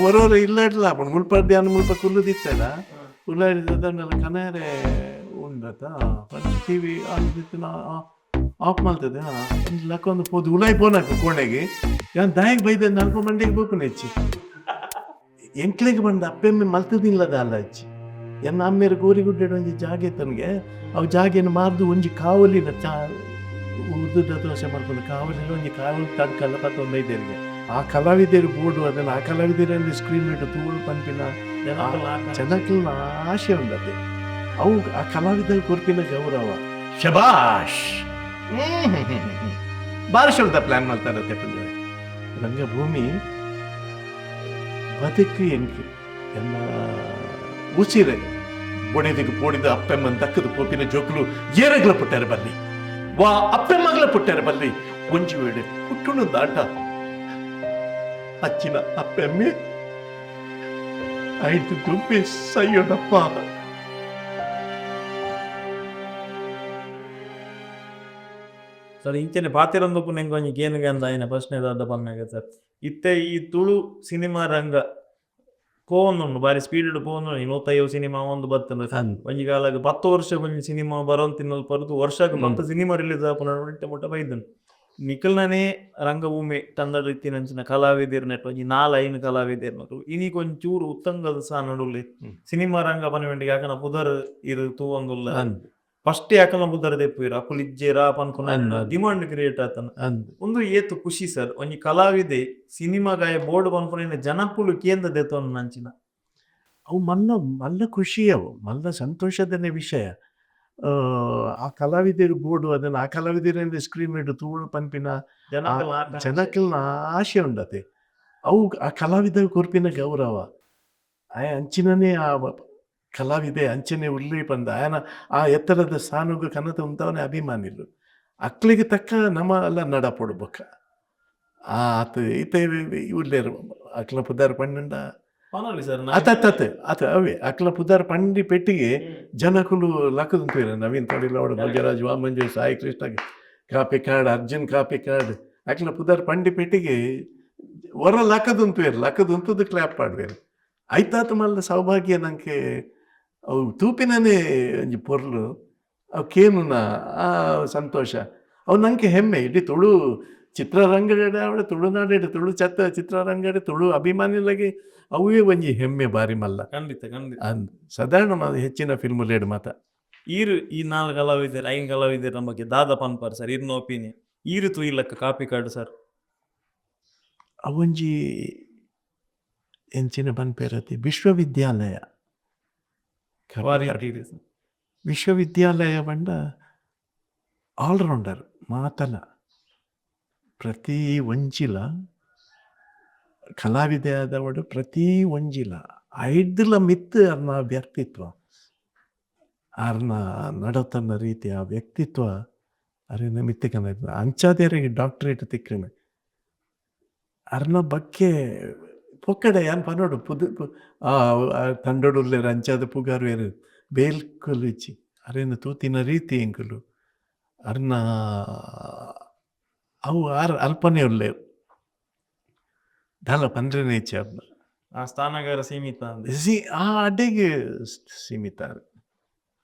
ಒರೋರ ಇಲ್ಲಡ್ಲ ಆಪುಂಡು. ಮುಲ್ಪ ಯಾನ್ ಮುಲ್ಪ ಕುಲ್ಲುದಿತ್ತೆಡ ಉಲಾಯಿಡ್ ದಾದಾಂಡಲ ಕನಯೆರೆ ಉಂಡತ ಪಂದ್ ಟಿವಿ ಆನ್ ದಿತ್ತಿನ ಆಫ್ ಮಲ್ತುದು ಒಂಜಿ ಲಕ್ಕೊಂದು ಪೋದು ಉಲಾಯಿ ಪೋನಗ ಕೋಣೆಗ್ ಯಾನ್ ದಾಯೆಗ್ ಬೈದೆಂದ್ ಅಲ್ಪ ಮಂಡೆಗ್ ಪೋಪುನ ಇಜ್ಜಿ. ಎಂಕ್ಲೆಗ್ ಪಂಡ ಅಪ್ಪೆಮ್ಮೆ ಮಲ್ತುದಿಲ್ಲ ದಾಲ ಇಜ್ಜಿ. ಎನ್ನ ಅಮ್ಮೆರ್ ಗೋರಿಗುಡ್ಡೆಡ್ ಒಂಜಿ ಜಾಗೆ ಇತ್ತನ್ಗೆ ಅವು ಜಾಗೆನ್ ಮಾರ್ದ್ ಒಂಜಿ ಕಾವಲಿನ ಚಾ ಉದ್ದುದ ದೋಸೆ ಮಲ್ಪುನ ಕಾವಲಿನ ಒಂಜಿ ಕಾವಲಿ ತಡ್ಕಲ್ಲ ಪತ್ತೊಂದು ಬೈದೆರ್ಗೆ. ಆ ಕಲಾವಿದೆರ್ ಬೋಡು ಅದನ್ನ ಆ ಕಲಾವಿದೆರಲ್ಲಿ ಸ್ಕ್ರೀನ್ ಡ್ ತೂವೊಡು ಪನ್ಪಿನ ಜನಕ್ಲೆನ ಆಶೆ ಉಂಡತೆ. ಅವು ಆ ಕಲಾವಿದಗ್ ಕೊರ್ಪಿನ ಗೌರವ. ಶಬಾಷ್ ಬಾರಿ ಶೋಲ್ದ ಪ್ಲಾನ್ ಮಲ್ತಾರತೆ ಪಂಜೆ. ರಂಗಭೂಮಿ ಬದುಕು ಎಂಕ್ ಎನ್ನ ಉಸಿರೆ. ಬೊಡೆದಿಗ್ ಪೋಡಿದ್ ಅಪ್ಪೆಮ್ಮನ್ ದಕ್ಕದ್ ಪೋಪಿನ ಜೋಕುಲು ಏರೆಗ್ಲ ಪುಟ್ಟೆರೆ ಬಲ್ಲಿ. ವಾ ಅಪ್ಪೆಮ್ಮಗ್ಲ ಪುಟ್ಟೆರೆ ಬಲ್ಲಿ. ಒಂಜಿ ವೇಳೆ ಪುಟ್ಟುನುಂದಾಂಡ ಅಚ್ಚಿನ ಅಪ್ಪೆಮ್ಮೆ ಐಡ್ದ್ ದುಂಬೆ ಸೈಯೊಡಪ್ಪ. ಸರ್ ಇಂಚನೆ ಪಾತೆರೊಂದುಪ್ಪುನ ಎಂಕ್ ಒಂಜಿ ಕೇನುಗ ಅಂದ್ ಆಯಿನ ಪ್ರಶ್ನೆ ದಾದ ಪನ್ನಗ ಸರ್ ಇತ್ತೆ ಈ ತುಳು ಸಿನಿಮಾ ರಂಗ ಪೋವೊಂದುಂಡು ಬಾರಿ ಸ್ಪೀಡ್ ಡ್ ಪೋವೊಂದುಂಡು ಈ ನೂತೈವ ಸಿನಿಮಾ ಆವೊಂದು ಬತ್ತ್ಂಡ್ ಒಂಜಿ ಕಾಲಗ್ ಪತ್ತ್ ವರ್ಷಗ್ ಒಂಜಿ ಸಿನಿಮಾ ಬರೊಂತಿನಲ್ಪ ಪರ್ದ್ ವರ್ಷಗ್ ಪತ್ತ್ ಸಿನಿಮಾ ರಿಲೀಸ್ ಆಪುನ ಇತ್ತೆ ಮುಟ್ಟ ಬೈದ್ಂಡ್ ನಿಕಲ್ನನೇ ರಂಗಭೂಮಿ ತಂಡಡ್ ಇತ್ತಿನಂಚಿನ ಕಲಾವಿದೆರ್ ನೆಟ್ ಒಂಜಿ ನಾಲ್ ಐನ್ ಕಲಾವಿದೆರ್ನಕುಲು ಇನಿಕ್ ಒಂಚೂರು ಉತ್ತಂಗದ ಸ್ಥಾನಡ್ ಉಲ್ಲೆರ್ ಸಿನಿಮಾ ರಂಗ ಪನ್ಪಿನಂಟಿಗೆ ಅಕಲ್ನ ಪುದರ್ ಈರ್ ತೂವೊಂದುಲ್ಲ ಫಸ್ಟ್ ಯಾಕಲ್ನ ಪುದರ್ ದೆಪ್ಪುವೆರ್ ಅಕುಲು ಇಜ್ಜೆರಾ ಪನ್ಪುನ ಡಿಮಾಂಡ್ ಕ್ರಿಯೇಟ್ ಆತನ ಉಂದು ಏತ್ ಖುಷಿ ಸರ್ ಒಂಜಿ ಕಲಾವಿದೆ ಸಿನಿಮಾಗಾಯ ಬೋರ್ಡ್ ಪನ್ಪುನ ಜನಕುಲು ಕೇಂದ್ ದೆತೊನುನಂಚಿನ. ಅವು ಮಲ್ಲ ಮಲ್ಲ ಖುಷಿ ಅವು ಮಲ್ಲ ಸಂತೋಷದನೆ ವಿಷಯ ಆ ಕಲಾವಿದೆರ್ ಬೋಡು ಅದನ್ನ ಆ ಕಲಾವಿದೆರೆನ್ ಸ್ಕ್ರೀನ್ ಡ್ ತೂವೊಡು ಪನ್ಪಿನ ಜನಕಲ್ನ ಆಶೆ ಉಂಡತೆ ಅವು ಆ ಕಲಾವಿದಗ್ ಕೊರ್ಪಿನ ಗೌರವ ಆಯೆ ಅಂಚಿನನೇ ಆ ಕಲಾವಿದೆ ಅಂಚನೆ ಉಲ್ಲೆ ಪಂದ್ ಆಯನ ಆ ಎತ್ತರದ ಸ್ಥಾನಗ್ ಕನತ್ ಉಂತವನೇ ಅಭಿಮಾನಿಲು ಅಕ್ಲೆಗ್ ತಕ್ಕ ನಮ ಲ ನಡಪೊಡು ಬೊಕ್ಕ ಆತ್ ಇತ್ತೆ ಉಲ್ಲೆರ್ ಅಕ್ಲ್ನ ಪುದರ್ ಪಂಡ್ಂಡ ಪನೊಲಿ ಸರ್ ಅತ್ ಅತ್ ಅತ್ ಅತ್ ಅವೇ ಅಕ್ಲ್ನ ಪುದರ್ ಪಂಡಿ ಪೆಟ್ಟಿಗೆ ಜನಕುಲು ಲಕ್ಕುದು ಉಂತುವೆರ್ ನವೀನ್ ತೊಡಿಲವಾಡ ಭೋಜರಾಜ್ ವಾಮಂಜೆ ಸಾಯಿ ಕೃಷ್ಣ ಕಾಪಿಕಾಡ್ ಅರ್ಜುನ್ ಕಾಪಿಕಾಡ್ ಅಕ್ಲ್ನ ಪುದರ್ ಪಂಡಿ ಪೆಟ್ಟಿಗೆ ಒರ ಲಕ್ಕುದು ಉಂತುವೆರ್ ಲಕ್ಕುದು ಉಂತುದು ಕ್ಲಾಪ್ ಪಾಡುವೆರ್ ಐತಾತ್ ಮಲ್ಲ ಸೌಭಾಗ್ಯ ನಂಗೆ ಅವು ತೂಪಿನನೇ ಒಂಜಿ ಪೊರ್ಲು ಅವು ಕೇನುನ ಆ ಸಂತೋಷ ಅವು ನಂಗೆ ಹೆಮ್ಮೆ ಇಡೀ ತುಳು ಚಿತ್ರರಂಗಡೆ ಆವಡ್ ತುಳುನಾಡೆಡ್ ತುಳು ಚತ್ತ ಚಿತ್ರರಂಗಡೆ ತುಳು ಅಭಿಮಾನಿಲೆಗ್ ಅವೇ ಒಂಜಿ ಹೆಮ್ಮೆ ಬಾರಿ ಮಲ್ಲ. ಖಂಡಿತ ಖಂಡಿತ. ಅಂದ್ ಸಾಧಾರಣ ಹೆಚ್ಚಿನ ಫಿಲ್ಮ್ಲೆಡ್ ಮಾತ. ಈರ್ ಈ ನಾಲ್ ಕಲಾವಿದೆರ್ ಐನ್ ಕಲಾವಿದೆರ್ನ ಬಗ್ಗೆ ದಾದ ಪನ್ಪರ್ ಸರ್ ಇರ್ನ ಒಪಿನಿಯನ್ ಈರ್ ತೂಯಿಲಕ್ಕ ಕಾಪಿಕಾಡ್ ಸರ್. ಅವೊಂಜಿ ಎಂಚಿನ ಪನ್ಪೆರ್ ಅತೆ ವಿಶ್ವವಿದ್ಯಾಲಯ. ವಿಶ್ವವಿದ್ಯಾಲಯ ಪಂಡ ಆಲ್ ರೌಂಡರ್ ಮಾತಲ ಪ್ರತಿ ಒಂಜಿಲ ಕಲಾವಿದೆ ಆದವಡ್ ಪ್ರತಿ ಒಂಜಿಲ ಐಡ್ದ್ಲ ಮಿತ್ತ್ ಅರ್ನ ವ್ಯಕ್ತಿತ್ವ ಆರ್ನ ನಡತನ್ನ ರೀತಿ ಆ ವ್ಯಕ್ತಿತ್ವ ಅರೆನ ಮಿತ್ತ್ ಕನತ್ಂಡ್ ಅಂಚಾದ್ ಅರೆಗ್ ಡಾಕ್ಟರೇಟ್ ತಿಕ್ಕ್ಂಡ್. ಅರ್ನ ಬಗ್ಗೆ ಪೊಕ್ಕಡೆ ಯಾನ್ ಪನೊಡು ಪುದು ಆ ತಂಡೊಡು ಉಲ್ಲೆರ್ ಅಂಚಾದ್ ಪುಗರುವೆರ್ ಬೇಲ್ಕುಲ್ ಇಜ್ಜಿ ಅರೆನ್ ತೂತಿನ ರೀತಿ ಎಂಕುಲು ಅರ್ನ ಅವು ಆರ್ ಅಲ್ಪನೆ ಉಲ್ಲೆರ್ ದಾಲ ಪಂಡ್ರೆನೆ ಇಜ್ಜಿ ಅರ್ನ. ಆ ಸ್ಥಾನಗಾರ ಸೀಮಿತ ಅಂದ್. ಸಿ ಆ ಅಡೆಗ್ ಸೀಮಿತ ಆರ್.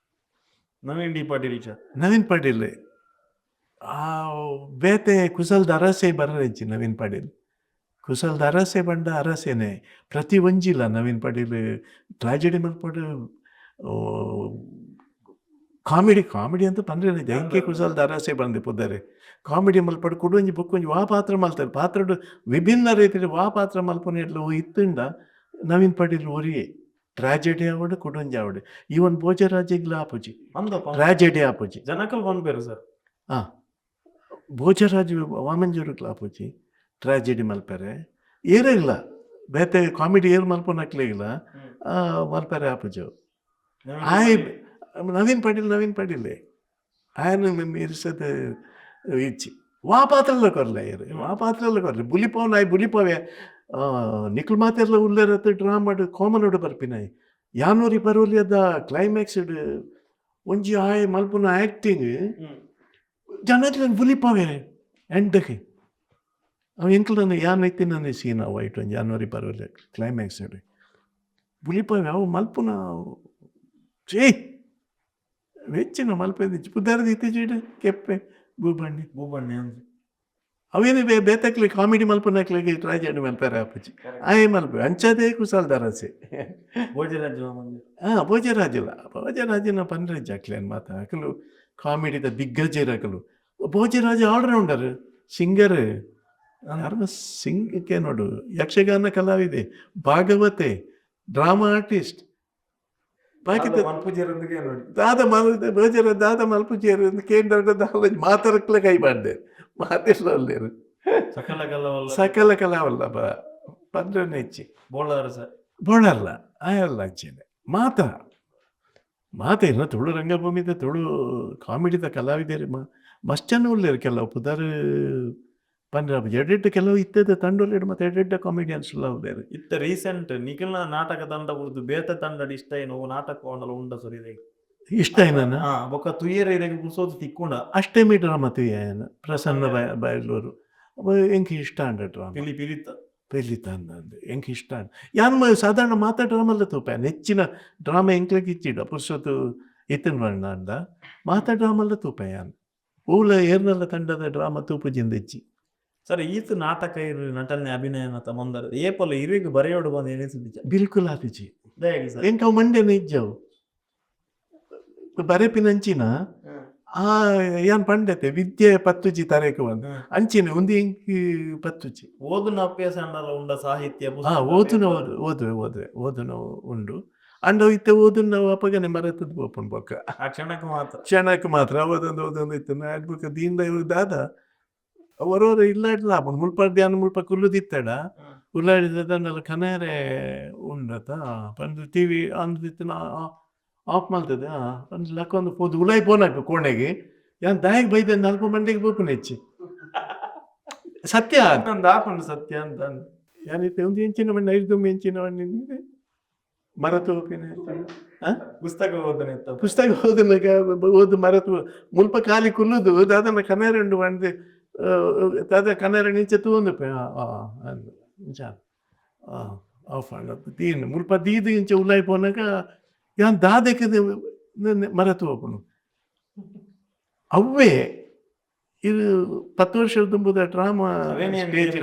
ನವೀನ್ ಡಿ ಪಾಟೀಲ್ ಚ. ನವೀನ್ ಪಾಟೀಲ್ ಆ ಬೇತೆ ಕುಸಲ್ದ ಅರಸೆ ಬರರೆಜ್ಜಿ ನವೀನ್ ಪಾಟೀಲ್ ಕುಸಲ್ದ ಅರಸೆ ಪಂಡ ಅರಸೆನೆ ಪ್ರತಿ ಒಂಜಿಲ ನವೀನ್ ಪಾಟೀಲ್ ಟ್ರಾಜೆಡಿ ಮಲ್ಪಡ್ ಕಾಮಿಡಿ ಕಾಮಿಡಿ ಅಂತ ಪಂಡ್ರೆ ಎಂಕೆ ಕುಸಲ್ದ ಅರಸೆ ಪಂದ್ ಪುದರ್ ಕಾಮಿಡಿ ಮಲ್ಪಡ್ ಕುಡೊಂಜಿ ಬೊಕ್ಕೊಂಜಿ ವಾ ಪಾತ್ರ ಮಲ್ತರ್ ಪಾತ್ರಡ್ ವಿಭಿನ್ನ ರೀತಿಡ್ ವಾ ಪಾತ್ರ ಮಲ್ಪುನೆಡ್ಲ ಇತ್ತ್ಂಡ ನವೀನ್ ಪಾಟೀಲ್ ಒರಿಯೆ ಟ್ರಾಜೆಡಿ ಆವಡ್ ಕುಡೊಂಜಿ ಆವಡ್ ಈವನ್ ಭೋಜರಾಜೆಗ್ಲಾ ಆಪುಜಿ ಟ್ರಾಜೆಡಿ ಆಪುಜಿ ಜನಕಲ್ ಪನ್ಪೆರ್ ಸರ್ ಆ ಭೋಜರಾಜ್ ವಾಮಂಜೂರುಗ್ಲಾ ಆಪುಜಿ ಟ್ರಾಜೆಡಿ ಮಲ್ಪೆರೆ ಏರೆಗ್ಲಾ ಬೇತೆ ಕಾಮಿಡಿ ಏರ್ ಮಲ್ಪುನಕ್ಲೆಗ್ಲಾ ಮಲ್ಪೆರೆ ಆಪುಜಿ ಅವು ಆಯೆ ನವೀನ್ ಪಾಟೀಲ್ ನವೀನ್ ಪಾಟೀಲೇ ಆಯನ್ ಮೀರ್ಸದ್ ಇಜ್ಜಿ ವಾ ಪಾತ್ರಲ ಕೊರ್ಲೆ ಏರ್ ವಾ ಪಾತ್ರಲ ಕೊರ್ಲೆ ಬುಲಿಪವನ ಆಯ್ ಬುಲಿಪವೆ ನಿಕುಲು ಮಾತೆರ್ಲ ಉಲ್ಲೆರತ್ ಡ್ರಾಮಾಡ್ ಕಾಮನೋಡು ಬರ್ಪಿನಾಯ್ ಯಾನೊರಿ ಪರೋಲಿಯದ ಕ್ಲೈಮ್ಯಾಕ್ಸ್ಡ್ ಒಂಜಿ ಆಯೆ ಮಲ್ಪುನ ಆ್ಯಕ್ಟಿಂಗ್ ಜನಕ್ಲೆನ್ ಬುಲಿಪವೆ ಎಂಡಕ್ಕೆ. ಅವು ಎಂಕ್ಲನ ಯಾನ್ ಇತ್ತಿನನೆ ಸೀನ್ ಅವು ಐಟ್ ಒಂಜಿ ಜಾನ್ವರಿ ಪರ್ವಲೆ ಕ್ಲೈಮ್ಯಾಕ್ಸ್ ಹೇಳಿ ಬುಲಿಪವೆ. ಅವು ಮಲ್ಪುನ ಛೇ ವೆಚ್ಚಿನ ಮಲ್ಪೆದಿಜ್ಜಿ. ಪುದರ್ದ ಇತ್ತೀಚಿಡ್ ಕೆಪ್ಪೆ ಬೂಬಣ್ಣೆ. ಬೂಬಣ್ಣೆ. ಅವೇನು ಬೇತಕ್ಲೆ ಕಾಮಿಡಿ ಮಲ್ಪುನಕ್ಲೆಗ್ ಟ್ರಾಜೆಡಿ ಮಲ್ಪೆರೆ ಆಪುಜಿ, ಆಯೆ ಮಲ್ಪೆ. ಅಂಚದೇ ಕುಸಲ್ದರಸೆ. ಭೋಜರಾಜ್. ಹಾ, ಭೋಜರಾಜುಲ, ಭೋಜರಾಜನ ಪನ್ರೆಜ್ಜ. ಅಕ್ಲೇನ್ ಮಾತ ಅಕುಲು ಕಾಮಿಡಿದ ದಿಗ್ಗಜರು ಅಕುಲು. ಭೋಜರಾಜ ಆಲ್ರೌಂಡರ್, ಸಿಂಗರ್, ಸಿಂಗ್ ನೋಡು, ಯಕ್ಷಗಾನ ಕಲಾವಿದೆ, ಭಾಗವತೆ, ಡ್ರಾಮಾ ಆರ್ಟಿಸ್ಟ್, ಬಾಕಿ ಮನ್ಪುಜೇರೊಂದಿಗೆ ನೋಡಿ. ದಾದ ಮಲ್ ಭೋಜರ ದಾದ ಮಲ್ಪುಜೇರು ಕೇಂದ್ರ ದಾದ ಮಾತರಕ್ಲೆ ಕೈ ಮಾಡ್ದೆ ಮಾತಿರ್ಲೇರು. ಸಕಲ ಕಲವಲ್ಲ. ಸಕಲ ಕಲಾವಲ್ಲಭ ಪಂಡ್ರನೆ ಹೆಚ್ಚಿ. ಬೋಳಾರ ಸರ್. ಬೋಳಲ್ಲ, ಆಯಲ್ಲ, ಅಂಚೆನೆ ಮಾತ ಮಾತ ಇನ್ನ ತುಳು ರಂಗಭೂಮಿದ ತುಳು ಕಾಮಿಡಿದ ಕಲಾವಿದರು ಮಸ್ತ್ ಜನ ಉಲ್ಲೇರು. ಕೆಲವು ಪುದರ್ ಪಂಡ್ರೆ ಎಡೆಡ್ ಕೆಲವು ಇತ್ತದ ತಂಡೊಲೆಡ್ ಮತ್ತೆ ಎಡೆಡ್ಡ ಕಾಮಿಡಿಯನ್ಸ್ ಎಲ್ಲ ಉಲ್ಲೇರು. ಇತ್ತ ರೀಸೆಂಟ್ ನಿಖಿಲ್ನ ನಾಟಕ ತಂಡ ಬುಡ್ದು ಬೇತ ತಂಡ ಇಷ್ಟ ಏನು ನಾಟಕ ಒಂಡಲ ಉಂಡ ಸರ್ ಇದೆ? ಇಷ್ಟ ಏನನ. ಹಾ, ಬೊಕ್ಕ ತುಯ್ಯರ ಇರೆಗ್ ಪುರ್ಸೋದು ತಿಕ್ಕೊಂಡ. ಅಷ್ಟಮಿ ಡ್ರಾಮಾ ತುಯ್ಯನ ಪ್ರಸನ್ನ ಬಯಲೂರು. ಎಂಕ್ ಇಷ್ಟ ಅಂಡ ಡ್ರಾಮಾ. ಪಿಲಿ ಪಿಲಿತ. ಪೆಲಿತ ಅಂದಂದು ಎಂಕ್ ಇಷ್ಟ ಅಂಡ್. ಯಾನ್ ಸಾಧಾರಣ ಮಾತ ಡ್ರಾಮಲ್ಲ ತೂಪೆ. ನೆಚ್ಚಿನ ಡ್ರಾಮಾ ಎಂಕ್ಲೆಗ್ ಇಚ್ಚಿಡ ಪುರ್ಸೊತ್ತು ಇತ್ತಿನ ಬಣ್ಣ ಅಂದ ಮಾತ ಡ್ರಾಮಲ್ಲ ತೂಪೆ ಯಾನ್. ಓಲ ಏರ್ನಲ್ಲ ತಂಡದ ಡ್ರಾಮಾ ತೂಪುಜಿಂದ ಇಜ್ಜಿ. ಸರ್, ಈತ್ ನಾಟಕ ಇರು ನಟನೆ ಅಭಿನಯ ಮತ ಮಂದರ ಏಪಲ ಇರೆಗ್ ಬರೆಯೋಡು ಬಂದು ಎನಿಸಿದ್ದಿಜ? ಬಿಲ್ಕುಲ್ ಆತಿಜಿ. ದಯಾಗಿ ಸರ್? ಎಂಕ್ ಅವು ಮಂಡೆನ ಇಜ್ಜವು ಬರೆಪಿನಂಚಿನ. ಆ ಯಾನ್ ಪಂಡತೆ ವಿದ್ಯೆ ಪತ್ತುಜಿ ತರೇಕು ಬಂದು ಅಂಚಿನ ಒಂದು ಎಂಕ್ ಪತ್ತುಜಿ. ಓದುನ ಅಭ್ಯಾಸ ಅಂಡಲ ಉಂಡ ಸಾಹಿತ್ಯ ಹಾ. ಪುಸ್ತಕ? ಓದುನ. ಪೇಪರ್? ಓದು ಓದುವೆ ಓದುವೆ, ಓದುನ ಉಂಡು. ಅಂಡ ಇತ್ತೆ ಓದುನ ಅಪಗನೆ ಮರೆತದ್ ಪೋಪುಂಡು ಬೊಕ್ಕ. ಆ ಕ್ಷಣಕ್ಕೆ ಮಾತ್ರ. ಕ್ಷಣಕ್ಕೆ ಮಾತ್ರ ಓದೊಂದು ಓದೊಂದು ಇತ್ತು. ಅದ್ ಬೊಕ್ಕ ದೀಂದ ಇವು ದಾದ ಒರೋರ ಇಲ್ಲಾಡ್ಲ ಆಪುಂಡು. ಮುಲ್ಪ ಧ್ಯಾನ ಮುಲ್ಪ ಕುಲ್ಲುದಿತ್ತಡ ಉಲ್ಲಾಡಿದ ದಂಡಲ ಕನೇರೆ ಉಂಡತ ಪಂದ್ ಟಿವಿ ಅಂದಿತ್ತಿನ ಆಫ್ ಮಲ್ತದೆ. ಪಂದ್ ಲಕ್ಕೊಂದು ಪೋದು ಉಲಾಯಿ ಪೋನಾಕ ಕೋಣೆಗೆ ಯಾನ್ ದಾಯೆಗ್ ಬೈದೆ ಅಲ್ಪ ಮಂಡೆಗೆ ಪೋಪುನ ಹೆಚ್ಚಿ ಸತ್ಯ. ಇನ್ನೊಂದು ಆಪುಂಡು ಸತ್ಯ ಅಂತ ಅಂದ್. ಯಾನಿತ್ತೆ ಒಂದು ಎಂಚಿನ ಮಣ್ಣ ಐದು ಎಂಚಿನ ಮಣ್ಣು ಮರತು ಹೋಪಿನ. ಪುಸ್ತಕ ಓದನೆ ಇತ್ತ? ಪುಸ್ತಕ ಓದನಗ ಓದು ಮರತು. ಮುಲ್ಪ ಖಾಲಿ ಕುಲ್ಲುದು ದಾದನ ಕನೇರೆ ಉಂಡು ಪಂದ್ ದಾದ ಕನೇರೆ ನಿಂಚೆ ತೂವೊಂದು ಅಂದ್ ಇಂಚ ಆಫ್ ಆಂಡ್ ದೀನ್ ಮುಲ್ಪ ದೀದ್ ಇಂಚ ಉಲಾಯಿ ಪೋನಗ ಯಾನ್ ದಾದೆಕ್ ಮರತು ಹೋಪುಂಡು ಅವ್ವೇ. ಇದು 10 ವರ್ಷದ ದುಂಬುದ ಡ್ರಾಮಾ ಸ್ಟೇಜ್.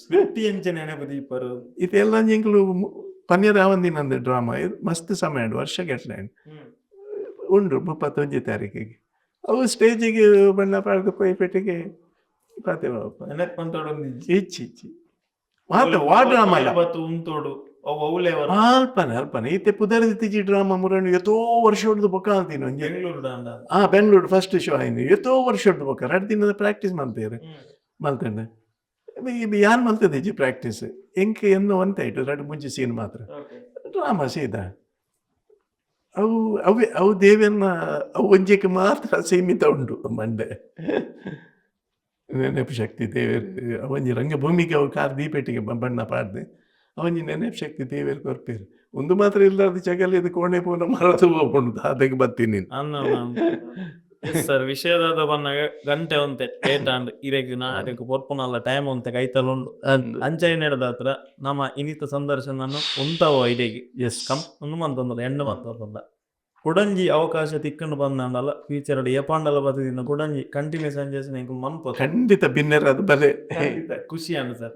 ಸ್ಕ್ರಿಪ್ಟ್ ಎಂಚ ನೆನಪು ದೀಪರು? ಇದೆಲ್ಲ ಎಂಕ್ಲು ಪನ್ಯರ ಆವಂದಿನಂದು ಡ್ರಾಮಾ. ಇದು ಮಸ್ತ್ ಸಮಯ ಉಂಡು, ವರ್ಷಗಟ್ಟಲೆ ಉಂಡು. 31 ತಾರೀಕಿಗೆ ಅವು ಸ್ಟೇಜಿಗೆ ಬಣ್ಣ ಪಾಡ್ದು ಪೋಯಿ ಪೆಟ್ಟಿಗೆ ಪಾತೆ. ನೆನಪು ಪಂತೊಡೊಂದಿಜ್ಜಿ? ಇಚ್ಚಿ ಇಚ್ಚಿ ಮಾತ ವಾ ಡ್ರಾಮಾ ಅಲ್ಲ. ಬತ್ತು ಉಂತೋಡು ಅವು ಅವುಲೇ ವರ. ಅಲ್ಪನೆ ಅಲ್ಪನೆ. ಇತ್ತೆ ಪುದರ್ದಿತ್ತಿಜಿ ಡ್ರಾಮಾ ಮುರಣು ಎತೋ ವರ್ಷ ಹೊಡ್ದು ಬೊಕ್ಕ ಅಂತೀನಿ ಒಂಜಿ. ಬೆಂಗಳೂರು ದಾಂಡ. ಆ ಬೆಂಗಳೂರು ಫಸ್ಟ್ ಶೋ ಆಯ್ತು. ಎತೋ ವರ್ಷ ಹೊಡ್ದು ಬೊಕ್ಕ 2 ದಿನದ ಪ್ರಾಕ್ಟೀಸ್ ಮಾಡ್ತೇವೆ ಮಲ್ತಂಡೆ. ಯಾನ್ ಮಲ್ತದಿಜ್ಜಿ ಪ್ರಾಕ್ಟೀಸ್. ಎಂಕ್ ಎನ್ನು ಒಂತೆ ಆಯ್ತು ರಡ್ಡ್ ಮುಂಚೆ ಸೀನ್ ಮಾತ್ರ. ಡ್ರಾಮಾ ಸೀದಾ ಅವು ಅವೇ ಅವು ದೇವಿಯನ್ನ ಅವು ಒಂಜೆಗೆ ಮಾತ್ರ ಸೀಮಿತ ಉಂಟು ಮಂಡೆ ನೆನಪು ಶಕ್ತಿ ದೇವರು. ಅವಂಜಿ ರಂಗಭೂಮಿಗೆ ಅವು ಕಾರ್ ದೀಪೆಟ್ಟಿಗೆ ಬಣ್ಣ ಪಾಡ್ದೆ ಅವಂಜಿ ನೆನಪು ಶಕ್ತಿ ದೇವರು ಕೊರ್ಪೇರು. ಒಂದು ಮಾತ್ರ ಇಲ್ಲಾರ್ದು ಚಗಲಿ ಇದು ಕೋಣೆ ಪೋನ ಮರದು ಹೋಗ್ಕೊಂಡು ಅದಕ್ಕೆ ಬರ್ತೀನಿ. ಸರ್, ವಿಷಯದಾದ ಬನ್ನಗ ಗಂಟೆ ಒಂತೆ ಲೇಟ್ ಆಂಡ್. ಇರೆಗ್ ನಾಡೆಗ್ ಪೊರ್ಪುನಲ್ಲ ಟೈಮ್ ಒಂತೆ ಕೈತಲುಂಡು. ಅಂಚನೆ ಹತ್ರ ನಮ್ಮ ಇನಿತ ಸಂದರ್ಶನ ಉಂತಾವ ಇಡೆಗ್. ಎಸ್. ಕಂ ಉಂದು ಮಂತೊಂದಲ್ಲ ಎಣ್ಣೆ ಮಂತೊಂದಲ್ಲ. ಕುಡಂಜಿ ಅವಕಾಶ ತಿಕ್ಕಂಡು ಬಂದಾಂಡಲ ಫ್ಯೂಚರ್ ಏಪಾಂಡಲ ಬತ್ತಿನ ಕುಡಂಜಿ ಕಂಟಿನ್ಯೂಸ್ ಅಂಜೇಸನ ಎಂಕ್ ಮನ್ಪೊ. ಖಂಡಿತ ಬಿನ್ನೆರ್ ಅದು ಬಲೆ. ಖುಷಿ ಆಂಡ್ ಸರ್.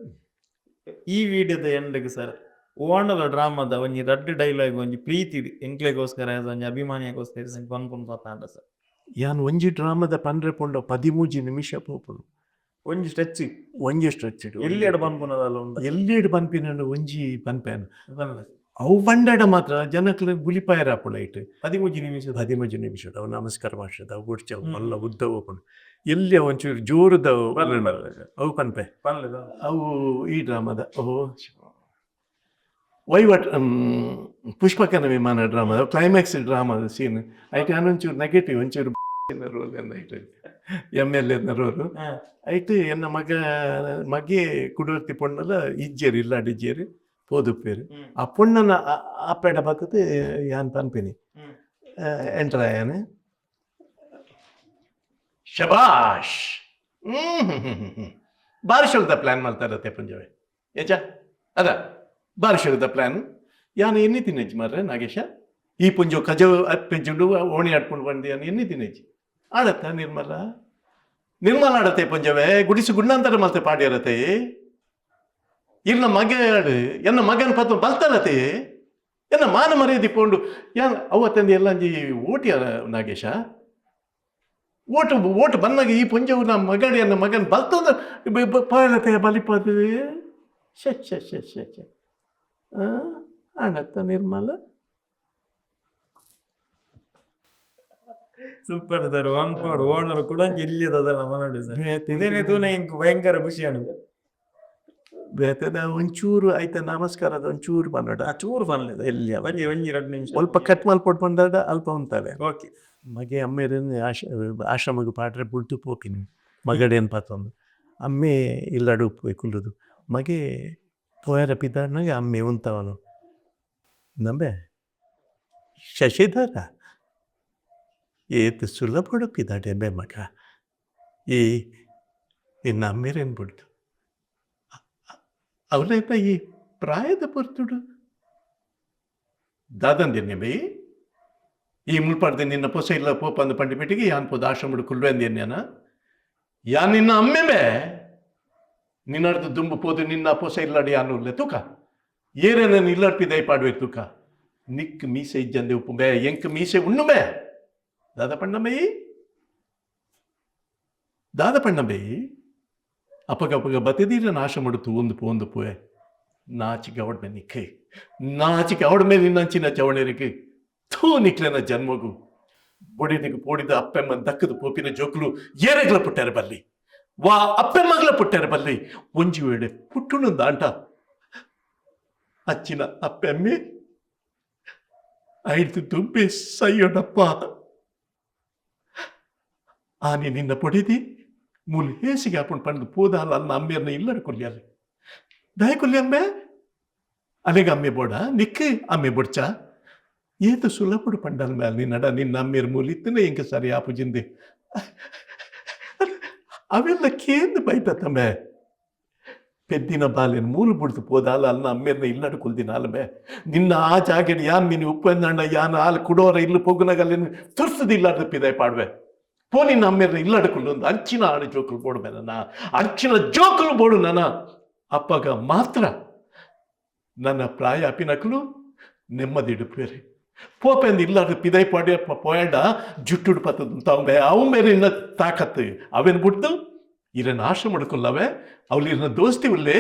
ಈ ವಿಡಿಯೋದ ಎಂಡ್ಗ್ ಸರ್, ಓಂಡಲ ಡ್ರಾಮಾದ ಒಂಜಿ ರಡ್ಡ್ ಡೈಲಾಗ್ ಒಂಜಿ ಪ್ರೀತಿ ಎಂಕ್ಲೆಗೋಸ್ಕರ ಒಂಜಿ ಅಭಿಮಾನಿಗೋಸ್ಕರ ಪನ್ಪುನು ಪತ್ತಾಂಡ ಸರ್. ಯಾನ್ ಒಂಜಿ ಡ್ರಾಮದ ಪನ್ರೆ ಪೋಂಡ 13 ನಿಮಿಷ ಪೋಪುಂಡು. ಒಂಜಿ ಸ್ಟ್ರೆಚ್. ಒಂಜಿ ಸ್ಟ್ರೆಚ್. ಎಲ್ಲಿ ಪನ್ಪುನದಲ್ಲ ಉಂಡು? ಎಲ್ಲಿಡ್ ಪನ್ಪಿನ ಒಂಜಿ ಪನ್ಪೇನು ಅವು ಪಂಡಡ ಮಾತ್ರ ಜನಕ್ಲೆ ಬುಲಿಪಾಯರ ಆಪುಂಡು ಐಟ್. 13 ನಿಮಿಷ. 13 ನಿಮಿಷ. ಅವು ನಮಸ್ಕಾರ ಮಾಸ್ಟರ್ ಅವು ಗುಡ್ಚ ಅವು ಮಲ್ಲ ಉದ್ದ ಓಪುಂಡು. ಎಲ್ಲಿ ಒಂಚೂರು ಜೋರುದ ಅವು ಪನ್ಪೆ. ಅವು ಈ ಡ್ರಾಮಾದ ಓ ವೈವಟ್ ಪುಷ್ಪಕನ ವಿಮಾನ ಡ್ರಾಮಾ ಕ್ಲೈಮ್ಯಾಕ್ಸ್ ಡ್ರಾಮಾದ ಸೀನ್ ಐಟ್ ಒಂಚೂರು ನೆಗೆಟಿವ್ ಒಂಚೂರು ರೋಲ್ ಐಟ್ ಎಮ್ ಎಲ್ ಎನ್ನ ರೋಲು. ಐಟ್ ಎನ್ನ ಮಗ ಮಗೆ ಕುಡೋರ್ತಿ ಪೊಣ್ಣಲ ಇಜ್ಜೇರು ಇಲ್ಲಾಡ್ ಇಜ್ಜೇರು ಪೋದುಪ್ಪೇರು. ಆ ಪೊಣ್ಣನ ಅಪ್ಪೆಡ ಬತ್ತದ ಯಾನ್ ಪನ್ಪಿನಿ ಎಂಟರ್ ಆಯಾನ. ಶಬಾಷ್. ಬಾರಿಶೋಲ್ದ ಪ್ಲಾನ್ ಮಲ್ತಾರತ್ತೆ ಪುಂಜವೆ ಏಚ ಅದ ಬಾರಿಶೋಲ್ದ ಪ್ಲಾನ್ ಯಾನ್ ಎನ್ನಿ ತಿನ್ನೆಜ್ಜಿ ಮಾರ್ರೆ ನಾಗೇಶ. ಈ ಪುಂಜೊ ಕಜವು ಅಪ್ಪೆಂಜುಂಡು ಓಣಿ ಆಡ್ಕೊಂಡು ಬಂದು ಯಾನ್ ಎನ್ನಿ ತಿನ್ನೆಜ್ಜಿ ಆಡತ್ತ ನಿರ್ಮಲ ನಿರ್ಮಲ ಆಡತ್ತೆ ಪುಂಜವೆ ಗುಡಿಸು ಗುಂಡಾಂತರ ಮಲ್ತೆ ಪಾಡ್ಯರತೆ. ಇರ್ನ ಮಗೆ ಆಡು ಎನ್ನ ಮಗನ ಪತ್ತು ಬಲ್ತಾರತೆ ಎನ್ನ ಮಾನ ಮರ್ಯಾದೆ ಪೋಂಡು. ಯಾನ್ ಅವತ್ತಂದು ಎಲ್ಲಂಜಿ ಓಟಿ ನಾಗೇಶ ಓಟು ಓಟು ಬಂದಾಗ ಈ ಪುಂಜವು ನಮ್ಮ ಮಗಡಿ ಎನ್ನ ಮಗನ ಬಲ್ತಂದ ಪಾಯಲತೆ ಬಲಿಪದು. ಶೆ ಶೆ ಶೆ ಶೆ ಶೆ ಆಣತ್ತ ನಿರ್ಮಲ. Super sir, one for owner ಕೂಡ ಎಲ್ಲಿದಲ್ಲ ನೋಡಿ ಸರ್. ಇದೇನೆ ತೂನೆ ಇಂಕ್ ಭಯಂಕರ ಖುಷಿ ಅನುಭವ. ಬೇತದ ಒಂಚೂರು ಆಯ್ತ ನಮಸ್ಕಾರದ ಒಂಚೂರು ಬಂದಡ. ಆ ಚೂರು ಪನ್ಲೆ ಎಲ್ಲಿ ಒಂಜಿ ಒಂಜಿ 2 ನಿಮಿಷ. ಅಲ್ಪ ಕಟ್ ಮಲ್ಪೊಟ್ಟು ಬಂದಾಡ ಅಲ್ಪ ಉಂತಾವೆ. ಓಕೆ. ಮಗೆ ಅಮ್ಮೇರನ್ ಆಶ್ರಮಗ್ ಪಾಡ್ರೆ ಬುಡ್ದು ಪೋಪಿನಿ ಮಗಡೇನು ಪಾತೊಂದು ಅಮ್ಮೆ ಇಲ್ಲಡು ಪೋಯ್ ಕುಲ್ಲುದು ಮಗೆ ಪೋಯರ ಪಿದಾಡ್ನಾಗ ಅಮ್ಮೆ ಉಂತವನು ನಂಬೆ ಶಶಿಧರ ಏತ್ ಸುಲಭಡು ಪಿದಾಡೆ ಬೆ ಮಗ ಈ ನಿನ್ನ ಅಮ್ಮೇರೇನು ಬುಡ್ದು ಅವಲೈತ ಈ ಪ್ರಾಯದ ಪೊರ್ತುಡು ದಾದಂದಿನ್ನೆ ಬೈ ಈ ಮುಲ್ಪಾಡ್ದೆ ನಿನ್ನ ಪೊಸ ಇಲ್ಲ ಪೋಪ ಅಂದ ಪಂಡಿಪೇಟಿಗೆ ಯಾನ್ ಪೋದ ಆಶ್ರಮಡು ಕುಲ್ವೆಂದೇನ್ಯಾನ ಯಾ ನಿನ್ನ ಅಮ್ಮೆಮೆ ನಿನ್ನಡ್ದು ದುಂಬು ಪೋದು ನಿನ್ನ ಪೊಸ ಇಲ್ಲಾಡಿ ಯಾನು ಉಲ್ಲೆ ತೂಕ ಏರೇ ನನ್ನ ಇಲ್ಲಾಡ್ಪಿ ದಯಪಾಡುವೆ ತೂಕ ನಿಕ್ ಮೀಸೆ ಇಜ್ಜಂದೆ ಉಪ್ಪು ಬೇ ಎಂಕ್ ಮೀಸೆ ಉಣ್ಣುಮೆ ದಾದ ಪಣ್ಣಮ್ಮಯಿ ದಾದ ಪಣ್ಣಂಬೆಯಿ ಅಪಗ ಅಪಗ ಬತ್ತಿದೀರ ನಾಶ ಮಡುತ್ತು ಒಂದು ಪೋಂದು ಪೋಯೆ ನಾಚಿಕೆ ಅವಡ್ ಮೇಲೆ ನಿಕ್ಕೆ ನಾಚಿಕೆ ಅವಡ ಮೇಲೆ ನಿನ್ನಂಚಿನ ಚವಣೆರಿಗೆ ಥೂ ನಿಕ್ಲೆನ ಜನ್ಮಗು ಬೊಡಿದಿಗೆ ಪೋಡಿದ ಅಪ್ಪೆಮ್ಮ ದಕ್ಕದ ಪೋಪಿನ ಜೋಕುಲು ಏರೆಗ್ಲ ಪುಟ್ಟಾರ ಬಲ್ಲಿ ವಾ ಅಪ್ಪೆಮ್ಮಗ್ಲ ಪುಟ್ಟಾರ ಬಲ್ಲಿ ಒಂಜಿ ವೇಳೆ ಪುಟ್ಟುನು ದಾಂಟ ಅಚ್ಚಿನ ಅಪ್ಪೆಮ್ಮೆ ಐದು ತುಂಬಿ ಸೈಯೋಡಪ್ಪ ಆನೆ ನಿನ್ನ ಪೊಡಿದಿ ಮೂಲು ಹೇಸಿಗೆ ಆಪುಂಡು ಪಂಡು ಪೋದಾಲ ಅನ್ನ ಅಮ್ಮೇರ್ನ ಇಲ್ಲಡ ಕೊಲ್ಯಾಲೆ ದಯ ಕೊಲ್ಯಂಬೆ ಅಲೆಗ ಅಮ್ಮೆ ಬೋಡ ನಿಕ್ಕೆ ಅಮ್ಮೆ ಬೊಡ್ಚ ಏತು ಸುಲಭಡು ಪಂಡಲ್ ಮ್ಯಾಲ ನಿನ್ನಡ ನಿನ್ನ ಅಮ್ಮೇರ್ ಮೂಲಿತ್ತನೆ ಇಂಕ ಸರಿ ಆಪುಜಿಂದೆ ಅವೆಲ್ಲ ಕೇಂದು ಬೈತತ್ತಮ್ಮೆ ಪೆದ್ದಿನ ಬಾಲೆನ್ ಮೂಲು ಬುಡ್ದು ಪೋದಾಲ ಅಲ್ಲ ಅಮ್ಮೇರ್ನ ಇಲ್ಲಡ ಕುಲ್ದಿನ ಅಲ್ಮೆ ನಿನ್ನ ಆ ಜಾಗೆಡ್ ಯಾನ್ ನೀನು ಉಪ್ಪಂದಣ್ಣ ಯಾನ್ ಆಲ್ ಕುಡೋರ ಇಲ್ಲು ಪೊಗ್ಗುನಗಲ್ಲೇನು ತುರ್ಸದಿಲ್ಲ ಪಿದಾಯ್ ಪಾಡ್ವೆ ಪೋ ನಿನ್ನ ಅಮ್ಮೇರ್ನ ಇಲ್ಲಡ ಕುಲ್ಲು ಅಂಚಿನ ಆಡು ಜೋಕುಲು ಬೋಡು ನನ್ನ ಅಂಚಿನ ಜೋಕುಲು ಬೋಡು ನನ್ನ ಅಪ್ಪಗ ಮಾತ್ರ ನನ್ನ ಪ್ರಾಯ ಅಪಿನಕಲು ನೆಮ್ಮದಿಡುಪೇರಿ ಪೋಪೆಂದು ಇಲ್ಲಾರ್ದು ಪಿದೈ ಪಾಡ್ಯ ಪೋಯಂಡ ಜುಟ್ಟುಡು ಪತ್ತದು ತಾವು ಅವು ಮೇರೆ ಇನ್ನ ತಾಕತ್ತು ಅವೇನು ಬಿಡ್ದು ಇರನ್ನ ಆಶ್ರಮ ಮಾಡ್ಕೊಲ್ಲವೆ ಅವಳು ಇರನ್ನ ದೋಸ್ತಿ ಉಲ್ಲೇ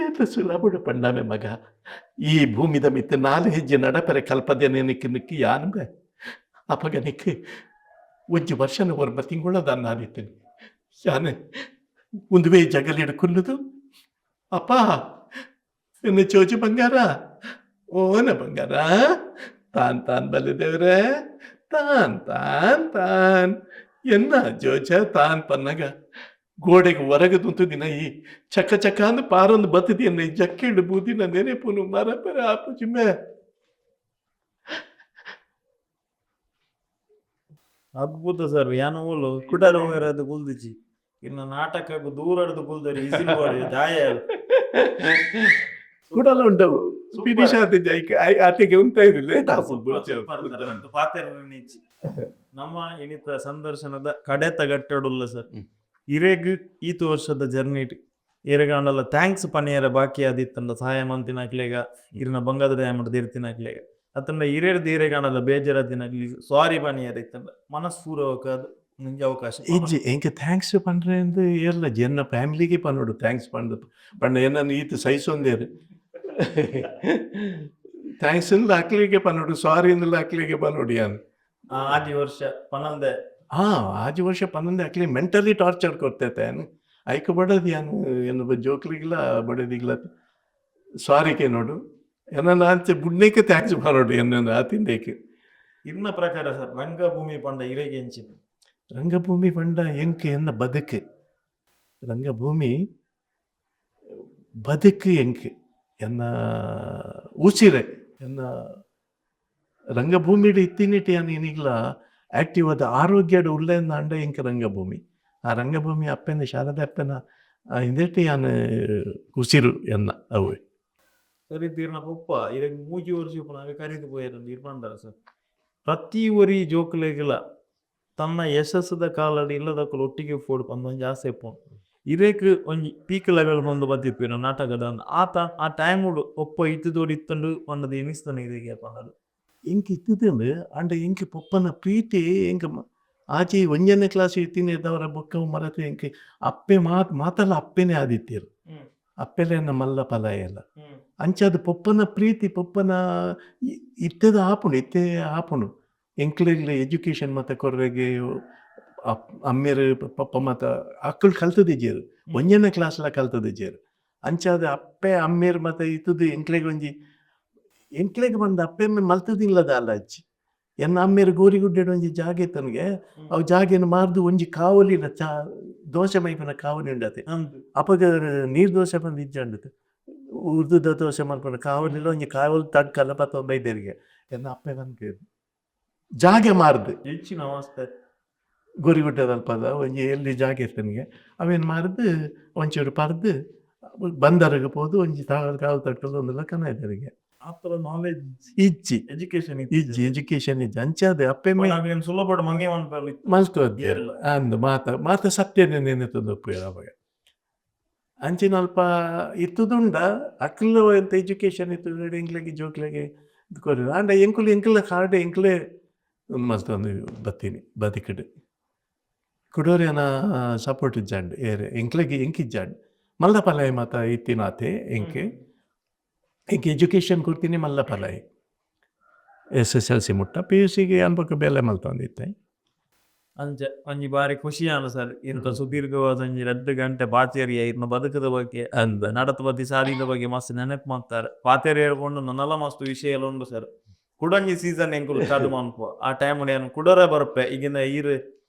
ಏತ ಸುಲಭಡು ಪಂಡಾಮೆ ಮಗ ಈ ಭೂಮಿದ ಮಿತ್ತ ನಾಲು ಹೆಜ್ಜೆ ನಡಪರೆ ಕಲ್ಪದೆ ನಿಕ್ಕಿ ನಿಕ್ಕಿ ಯಾನ್ಬೆ ಅಪಗ ನಿಕ್ಕಿ ಒಂಜಿ ವರ್ಷನ ಒರ್ಬ ತಿಂಗಳದ ನಾನಿತ್ತೇನೆ ಯಾನೆ ಒಂದುವೇ ಜಗಲಿಡು ಕುಲ್ಲುದು ಅಪ್ಪ ಎನ್ನ ಚೋಚು ಬಂಗಾರ ಓನ ಬಂಗಾರ ತಾನ್ ತಾನ್ ಬಲ್ಲೆ ದೇವ್ರೆ ತಾನ್ ತಾನ್ ತಾನ್ ಎನ್ನ ಜೋಚ ತಾನ್ ಪನ್ನಗ ಗೋಡೆಗೆ ಹೊರಗೆ ದಿನ ಈ ಚಕ್ಕ ಚಕ್ಕ ಅಂದ್ ಪಾರೊಂದು ಬತ್ತದಿ ಎನ್ನ ಈ ಜಕ್ಕೆಂಡು ಬೂದಿನ ನೆನೆಪುನು ಮರ ಪರ ಆಪುಜಿಮೆ. ಅದ್ಭುತ ಸರ್, ಯಾನ ಓಲು ಕುಡಲ ಹೋಯರದು ಕುಲ್ದಿಜಿ ಇನ್ನು ನಾಟಕಕ್ಕೂ ದೂರಡ್ದು ಕುಲ್ದರಿ ಇಸಿಲ್ ದಾಯ. ಕುಡಲ ಉಂಟವು ಫಿನಿಶ್ ಆತಿದ್ದೆ ಆತಿಗೆ ಉಂತ ಇದು ಲೇಟ್ ಪಾತೆರ ನಮ್ಮ ಇನಿತ ಸಂದರ್ಶನದ ಕಡೆತ ಗಟ್ಟಡುಲ್ಲ ಸರ್. ಇರೆಗ್ ಈತು ವರ್ಷದ ಜರ್ನಿ ಇರೆಗಾಂಡಲ thanks ಪನಿಯರ ಬಾಕಿ ಆದಿತ್ತಂಡ ಸಹಾಯ ಮಂತಿನಕ್ಲೆಗ ಇರಿನ ಬಂಗಾದ ದಯ ದಿರ್ತಿನಕ್ಲೆಗ ಅತ್ತಂಡ ಇರೇರ್ದು ಇರೆಗಾಂಡಲ ಬೇಜಾರದಿನಕ್ಲಿ ಸಾರಿ ಪನಿಯರ ಇತ್ತಂಡ ಮನಸ್ಪೂರ್ವಕ ನಿಂಗೆ ಅವಕಾಶ. ಇಜ್ಜಿ ಎಂಕೆ thanks ಪಂಡ್ರೆ ಅಂದು ಏರ್ಲ ಎನ್ನ ಫ್ಯಾಮಿಲಿಗೆ ಪನ್ನೋಡು thanks ಪಂಡ್ ಪಂಡ ಎನ್ನನ್ನು ಈತ ಸಹಿಸೊಂದೇರು thanks ಇಂದ ಹಾಕ್ಲಿಕ್ಕೆ ಪನ್ನೋಡು ಸಾರಿ ಇಂದ ಹಾಕ್ಲಿಕ್ಕೆ ಪನ್ನೋಡು ಯಾನ್. ಆದಿ ವರ್ಷ ಪನಂದೆ. ಹಾ ಆಜಿ ವರ್ಷ ಪನ್ನೊಂದು ಹಾಕ್ಲಿ ಮೆಂಟಲಿ ಟಾರ್ಚರ್ ಕೊಡ್ತೈತೆ ಐಕ್ ಬಡೋದು ಯಾನು ಎನ್ನ ಜೋಕ್ಲಿಗಿಲ್ಲ ಬಡೋದಿಲ್ಲ ಸಾರಿಗೆ ನೋಡು ಎನ್ನ ಆಂಚೆ ಬುಡ್ನೇಕೆ thanks ಪನ್ನೋಡು ಎನ್ನ ಆತಿಂದೇಕೆ. ಇನ್ನ ಪ್ರಕಾರ ಸರ್ ರಂಗಭೂಮಿ ಪಂಡ ಇರೆಗೆ ಎಂಚಿನ? ರಂಗಭೂಮಿ ಪಂಡ ಎಂಕ್ ಎನ್ನ ಬದುಕು ರಂಗಭೂಮಿ ಬದುಕು ಎಂಕ್ ಎನ್ನ ಉಸಿರೆ ಎನ್ನ ರಂಗಭೂಮಿಡ್ ಇತ್ತಿನಿಟಿ ಏನಿಗ್ಲ ಆಕ್ಟಿವ್ ಆದ ಆರೋಗ್ಯಡ್ ಉಲ್ಲೇಂದ ಅಂಡ ಎಂಕ್ ರಂಗಭೂಮಿ. ಆ ರಂಗಭೂಮಿ ಅಪ್ಪೆನ ಶಾರದೆ ಅಪ್ಪೆನ ಇಂದೆಟ್ ಯಾನ್ ಉಸಿರು ಎನ್ನ ಅವು. ಸರಿ ತೀರ್ನ ಪೊಪ್ಪ ಇರೆಗ್ ಮೂಜಿ ವರ್ಷ ಉಪ್ಪುನಗ ಕರಿದ್ ಪೋಯೆರ್ ಅಂದ್ ಇರ್ ಪಂಡರ್ ಸರ್. ಪ್ರತಿ ಒರಿ ಜೋಕುಲೆಗ್ಲ ತನ್ನ ಯಶಸ್ಸುದ ಕಾಲಡ್ ಇಲ್ಲದಕುಲು ಒಟ್ಟಿಗೆ ಉಪ್ಪೊಡು ಪಂದ್ ಒಂಜಿ ಆಸೆ ಇಪ್ಪುಂಡು. ಇರೆಗ್ ಒಂಜಿ ಪೀಕ್ ಲೆವೆಲ್ ಪಂದ್ ಬತ್ತಿಪ್ಪುನ ನಾಟಕದ ಆತ ಆ ಟೈಮುಡು ಪೊಪ್ಪ ಇತ್ತುದೋಡು ಇತ್ತುಂಡು ಪಂಡುದು ಎನಿಸ್ತುಂಡು ಇರೆಗ್ ಏಪನಲ. ಎಂಕ್ ಇತ್ತುದುಂಡು ಆಂಡ ಎಂಕ್ ಪೊಪ್ಪನ ಪ್ರೀತಿ ಎಂಕ್ ಆಚೆ ಒಂಜನೇ ಕ್ಲಾಸ್ ಇತ್ತಿನ ಬೊಕ್ಕ ಮರತ್ ಎಂಕ್ ಅಪ್ಪೆ ಮಾತ ಮಾತಲ ಅಪ್ಪೆನೇ ಆದಿತ್ತೆರ್. ಅಪ್ಪೆಲೆನ ಮಲ್ಲ ಪಲಾಯೆಲ. ಅಂಚಾದ್ ಪೊಪ್ಪನ ಪ್ರೀತಿ ಪೊಪ್ಪನ ಇತ್ತೆದ ಆಪುಂಡು ಇತ್ತೆ ಆಪುಂಡು ಎಂಕ್ಲೆಗ್ಲ ಎಜುಕೇಶನ್ ಮಾತ ಕೊರ್ರೆಗೆ ಅಮ್ಮೆರ್ ಪಪ್ಪ ಮಾತ ಅಕ್ಕುಲು ಕಲ್ತುದಿಜ್ಜೆರ್ ಒಂಜನೇ ಕ್ಲಾಸ್ಲ ಕಲ್ತುದಿಜ್ಜೆರ್. ಅಂಚಾದ್ ಅಪ್ಪೆ ಅಮ್ಮೆರ್ ಮಾತ ಇತ್ತುದು ಎಂಕ್ಲೆಗ್ ಒಂಜಿ ಎಂಕ್ಲೆಗ್ ಪಂದ್ ಅಪ್ಪೆ ಅಮ್ಮೆ ಮಲ್ತುದಿಲ್ಲ ದಾಲ ಅಜ್ಜಿ. ಎನ್ನ ಅಮ್ಮೆರ್ ಗೋರಿಗುಡ್ಡೆಡ್ ಒಂಜಿ ಜಾಗೆ ಇತ್ತನ್ಗೆ ಅವು ಜಾಗೆನ್ ಮಾರ್ದು ಒಂಜಿ ಕಾವಲಿನ ಚಾ ದೋಸೆ ಮೈಪುನ ಕಾವಲಿ ಉಂಡತೆ. ಅಪಗ ನೀರ್ ದೋಸೆ ಪಂದ್ ಇಜ್ಜಂಡ್ ಉರ್ದುದ ದೋಸೆ ಮಲ್ಪುನ ಕಾವಲಿಲ ಒಂಜಿ ಕಾವಲಿ ತಡ್ಕಲ ಪತ್ತೊಂದು ಬೈದೆರ್ಗೆ ಎನ್ನ ಅಪ್ಪೆ ಪನ್ಪೆರ್ ಜಾಗೆ ಮಾರ್ದು ಎಂಚಿನ ಅವಸ್ಥೆ. ಗೋರಿಗುಡ್ಡೆದಲ್ಪದ ಒಂಜಿ ಎಲ್ಲಿ ಜಾಗೆ ಇತ್ತನಿಗೆ ಅವೇನು ಮಾರ್ದು ಒಂಚೂರು ಪರ್ದು ಬಂದರಿಗೆ ಪೋದು ಒಂಜಿ ಕಾವು ತಟ್ಟಲು ಒಂದೆಲ್ಲ ಕನ ಇದ್ದರಿಗೆ. ಆತರ ನಾಲೆಜ್ ಇಜ್ಜಿ. ಎಜುಕೇಶನ್ ಇಜ್ಜಿ, ಎಜುಕೇಶನ್ ಇಜ್ಜಿ. ಅಂಚಾದ್ ಅಪ್ಪೆ ಸುಲಭಡ್ ಮಂಗೆ ಮನ್ಪೆರ್ಲ ಮಲ್ತೊದ್ಯೆರ್ ಅಂದ್ ಮಾತ ಮಾತ ಸತ್ಯನೇ ನೆನೆತೊಂದು ಉಪ್ಪುವೆರ್ ಅಪಗ. ಅಂಚಿನ ಅಲ್ಪ ಇತ್ತುದುಂಡ ಅಕ್ಲು ಎಂತ ಎಜುಕೇಶನ್ ಇತ್ತುದುಂಡ ಎಂಕ್ಲೆಗ್ ಜೋಕ್ಲೆಗ್ ಕೊರ್ಯೆರ್. ಆಂಡ ಎಂಕುಲು ಎಂಕಲ್ನ ಕಾರ್ಡ್ ಎಂಕ್ಲೆ ಮಲ್ತೊಂದು ಬತ್ತೀನಿ ಬದುಕುಡು. ಕುಡೊರಿಯನ ಸಪೋರ್ಟ್ ಇಜ್ಜಾಂಡ್ ಏರ್ ಎಂಕ್ಲೆಗ್ ಎಂಕ್ ಇಜ್ಜಾಂಡ್. ಮಲ್ಲ ಪಲಾಯಿ ಮಾತ ಇತ್ತಿನಾತೆ ಎಂಕ್. ಎಂಕ್ ಎಜುಕೇಶನ್ ಕೊರ್ತಿನಿ ಮಲ್ಲ ಪಲಾಯಿ. S S L C ಮುಟ್ಟ ಪಿ ಯು ಸಿಗ್ ಯಾನ್ ಬೊಕ ಬೇಲೆ ಮಲ್ತೊಂದಿತ್ತೆ. ಅಂಚ ಒಂಜಿ ಬಾರಿ ಖುಷಿ ಆಂಡ್ ಸರ್ ಇಂತ ಸುದೀರ್ಘವಾದ ಒಂಜಿ ರಡ್ಡ್ ಗಂಟೆ ಪಾತೆರಿಯ ಇರ್ನ ಬದುಕುದ ಬಗ್ಗೆ ಅಂದ್ ನಡತ್ ಬತ್ತಿ ಸಾದಿದ ಬಗ್ಗೆ ಮಸ್ತ್ ನೆನಪು ಮಲ್ತಾರ್. ಪಾತೆರಿಯೆರೆ ಪೋಂಡ ನನಲ ಮಸ್ತ್ ವಿಷಯಲ ಉಂಡು ಸರ್. ಕುಡೊಂಜಿ ಸೀಸನ್ ಎಂಕುಲು ಸ್ಟಾರ್ಟ್ ಮನ್ಪುವ ಆ ಟೈಮ್ ಯಾನ್ ಕುಡೊರ ಬರ್ಪೆ ಈಗಿನ ಈರ್